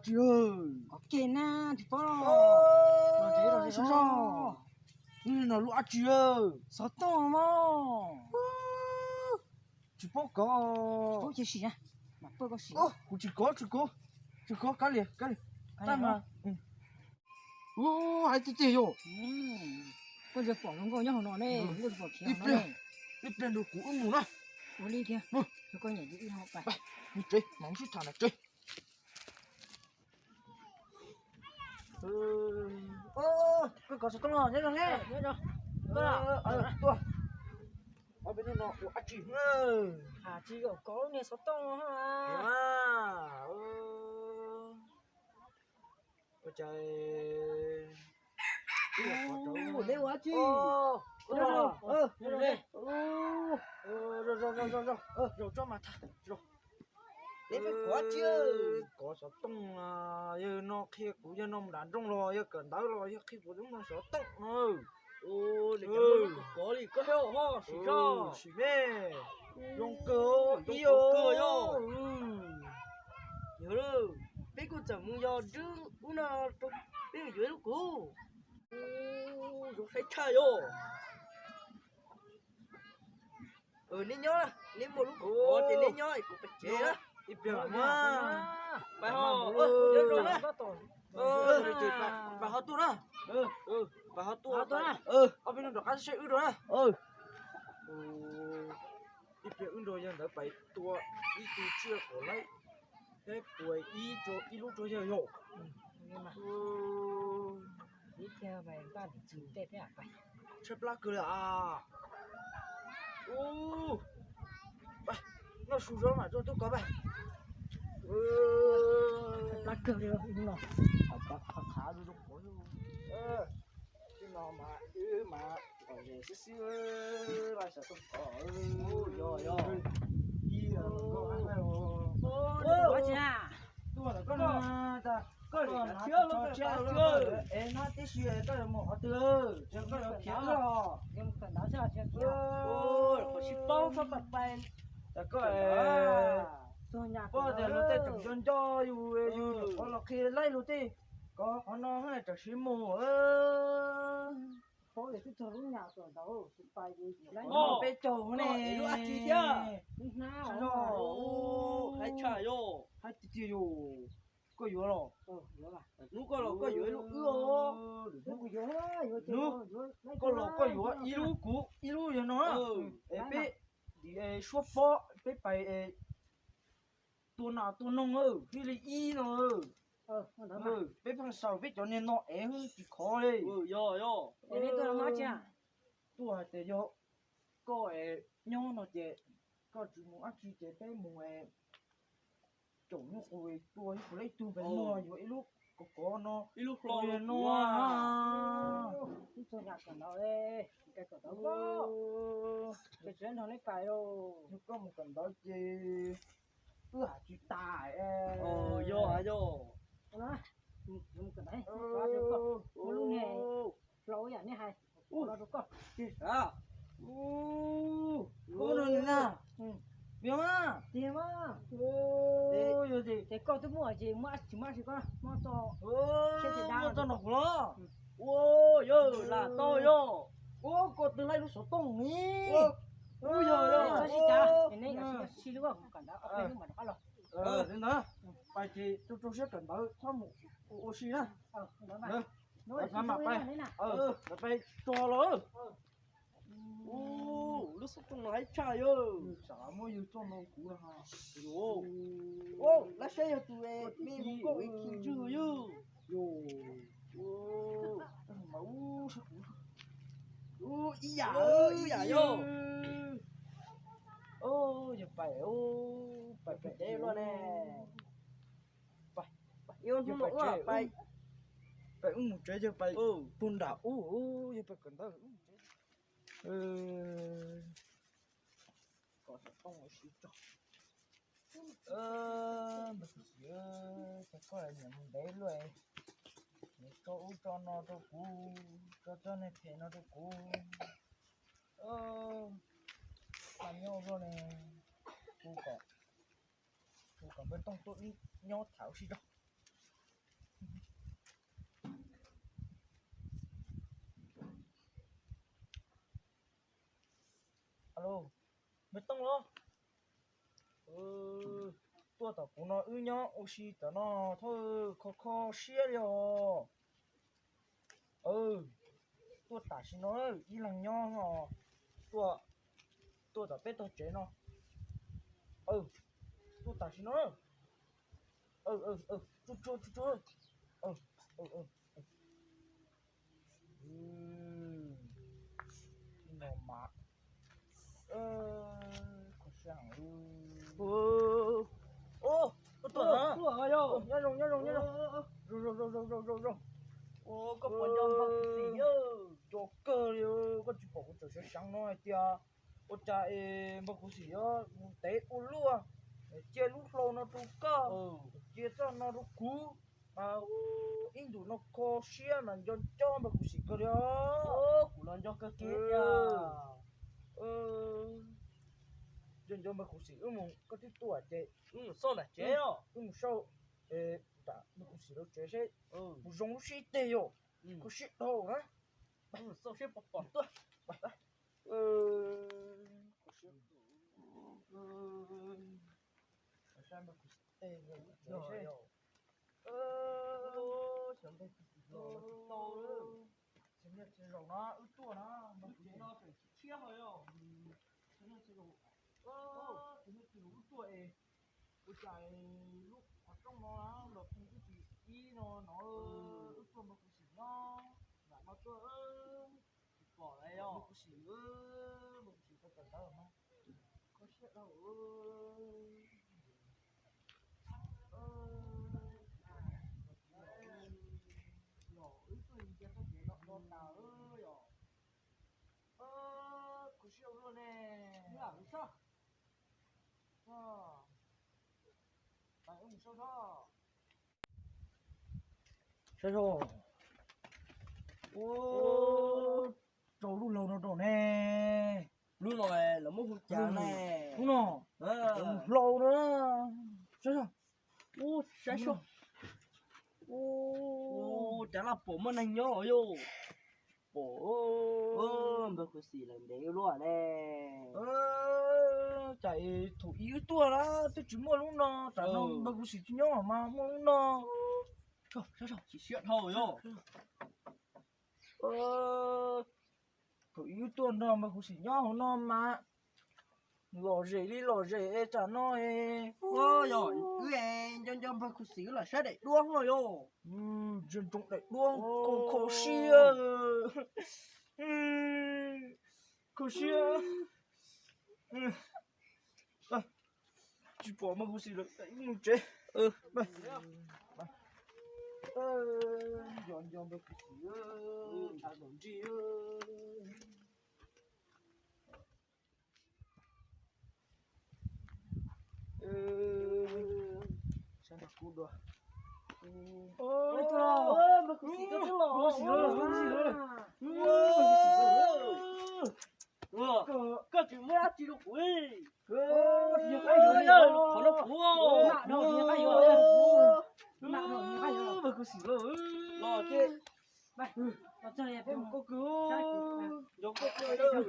tsi? Qhov ke na, tsis paub. Los zov, los zov. No lub dab tsi? Xov tooj mog. Tsis paub kov. Paub ces sim, mas pab koj sim. Kuv tsis kov, tsis kov, tsis kov, kav liam, kav liam. Tab mas, ua, hais tiag tiag yog. Koj tsis pom zoo nkauj nyob hauv no ne, koj tsis pom khiav ib pliag, ib pliag nrog kuv wb mus na. Ua li thiab, koj nyiam ces wb ho pais. Mus tsev, mam sib tham na tsev. Koj kov xov tooj los nyob zoo ne. Tuaj, ob peb hnub no ua dab tsi? Tsis yog kov niag xov tooj. Ua cas neb ua dab tsi? Zaum tso mas tha, neb pheej kov dab tsi? Kov xov tooj, yawg no qhia kuv, yawg no mus nram nrooj los yawg kawm ntawv los yawg qhia kuv xov tooj no. Kov li koj thiab ho sim tso. Sim ne, zoo kawg ib yam. Yog, peb kuj txawm mus yos dwb ub no, peb mus yuav ib lub kuv. Zoo saib tshaj yog. Neb nyob, neb muaj lub kuv ces neb nyob, kuv pais tsev na. Ib pliag pais ho, pais ho tuaj na. Pais ho tuaj, ob peb hnub rov qab saib wb dua na. Ib pliag wb nrog yawg ntawd pais tua ib tug tsiaj kom laib, thiab tua ib lub rau yawg yom. Tshaib plab kawg li as. Noj su zog mam rau tub kov pab. Plab kawg li no. Qhov qhav zoo zoo. Tib no mas wb mas kom zem xwb xwb, laj xav tuaj kov. Yog yog. Ib nkauj, tuaj ntawm koj no, koj lim tsho tshiab es hnab tib si koj yuav mus qhov twg? Koj yuav khiav los? Qhov sib paub txhob pais pais. Koj pom tias luag tej tseem nco nco yus, yus nyuam qhuav los qhia laib luag tej, kov qhov no tam sim mus. Paub tias twb txog lub nyam tom ntawd, pais peb caug ne. Hais tiag tiag yus, koj yuav los? Hnub koj los koj yuav ib lub wb os. Hnub koj los koj yuav ib lub kuv, ib lub yog no. Es peb suab pob, peb pais tua nas tua noog thiaj li ib no. Peb pheej xaus peb cov niag no es tsis khov li. Tuaj hais tias yog koj nyob no ces koj tsis mus dab tsi ces peb mus caum nyuj qus tua nyuj qus leb tug pem muag yuav ib lub kov kov no, ib lub hlo no. Ib txog nyam kawm ntawv, kawm ntawv, ces tsis nrog neb pais. Yog koj mus kawm ntawv ces wb hais tsis tas. Yog yog. Mus kawm ntawv, muaj lub niag hlau yam neb hais no rau koj. Ub no na, tiag mas. Yog ces koj twb muaj ces muaj tsis muaj tsis koj muaj txoj, muaj txoj no kuv los. Ua yog lam tau yog. Ua koj twb laij lub xov tooj ni. Ua yog yog. Txhob sib cav, neb sib lub kawm ntawv ob peb hnub mam rov qab los. Li ntawd, pais ces rau rau siab kawm ntawv txhob mus ua si na. Mam pais, pais tso los. Ub, lub xov tooj no haib tshaj yog. Xav muab yug txoj no kuv. Lab saib yog tus me hluas nkauj es khi ntswg yog. Ib yam, ib yam yog. Yog pais, pais pem teb luaj ne. Pais wb mus tsev, yog pais puag nram ub, yog pais kawm ntawv wb mus tsev. Kom xov tooj ua si tso. Npawg Txiv, cas koj niam mus ntev luaj, niam tso ub tso no rau kuv, tso txoj niag phem no rau kuv. Nyob luaj ne, kuv kom, kuv kom npawg Tooj tuaj nyob tham ua si tso. Tooj los. Tuaj tom kuv no wb nyob ua si tom no thawj kho kho siab li os. Tuaj tam sim no ib leeg nyob os. Tuaj, tuaj tom peb tog tsev no. Tuaj tam sim no. Tsuag tsuag tsuag tsuag. No mas kho siab heev li. Nyob zoo nyob zoo nyob zoo. Zoo zoo zoo zoo zoo zoo. Koj puas nco npawg Khuv Xim? Nco kawg li, koj tsis pom kuv tseem seev seev no hais tias ua cas es npawg Khuv Xim mus ntev ua luaj, cia lub hlau no rau koj, cia txoj no rau kuv, mas ib ntus no kho siab mas nco nco npawg Khuv Xim kawg li os. Kuv los nco kawg kiag tiag. Nco nco npawg Khuv Xim, wb mus, koj twb tuaj ces wb mus xauj nram tsev, wb mus xauj nram npawg Khuv Xim lawv tsev seb puas zoo lub siab ib teg yom. Kho siab dhau na. Wb mus xauj seb puas pom tuaj. Tsis zaum no wb tuaj na, tsis zaum no tseem tshiab tshiab ho yog. Tsis zaum wb tuaj es ua cas lub qhov rooj no los pheej ib tsis ib no no, wb tuaj npawg Khuv Xim nyob nram no tuaj. Tsis pom lawm yog npawg Khuv Xim, npawg Khuv Xim tau tawm ntawd mas kho siab dhau. Los wb tuaj cia koj tsev no do tas yom. Kho siab ua luaj ne. Saib saib, rau lub laug no rau ne. Lub no lawv muab hu cas ne? Lub no hlau na. Saib saib, saib saib. Cas laj pom muaj neeg nyob los yog? Pom, npawg Khuv Xim lawm ntev luaj ne. Cas thaum ub wb tuaj na twb tsis muaj lub no, tsam no npawg Khuv Xim tsis nyob mas muaj lub no. Tsis siab dhau yog. Thaum ub wb tuaj nrog npawg Khuv Xim nyob hauv no mas lom zem li lom zem es tsam no es. Yog wb nco nco npawg Khuv Xim wb lam saib daim duab hlo yog. Ntsia ntsoov daim duab kho kho siab. Kho siab. Tsis pom npawg Khuv Xim lawm, mus tsev. Nco nco npawg Khuv Xim, tshav ntuj nrig. Saib nrog kuv dua. Npawg Khuv Xim, koj twb los. Koj tsis muab dab tsi rau kuv li. Qhov no kuv. Npawg Khuv Xim los. Los ces nco koj kawg. Nco koj kawg.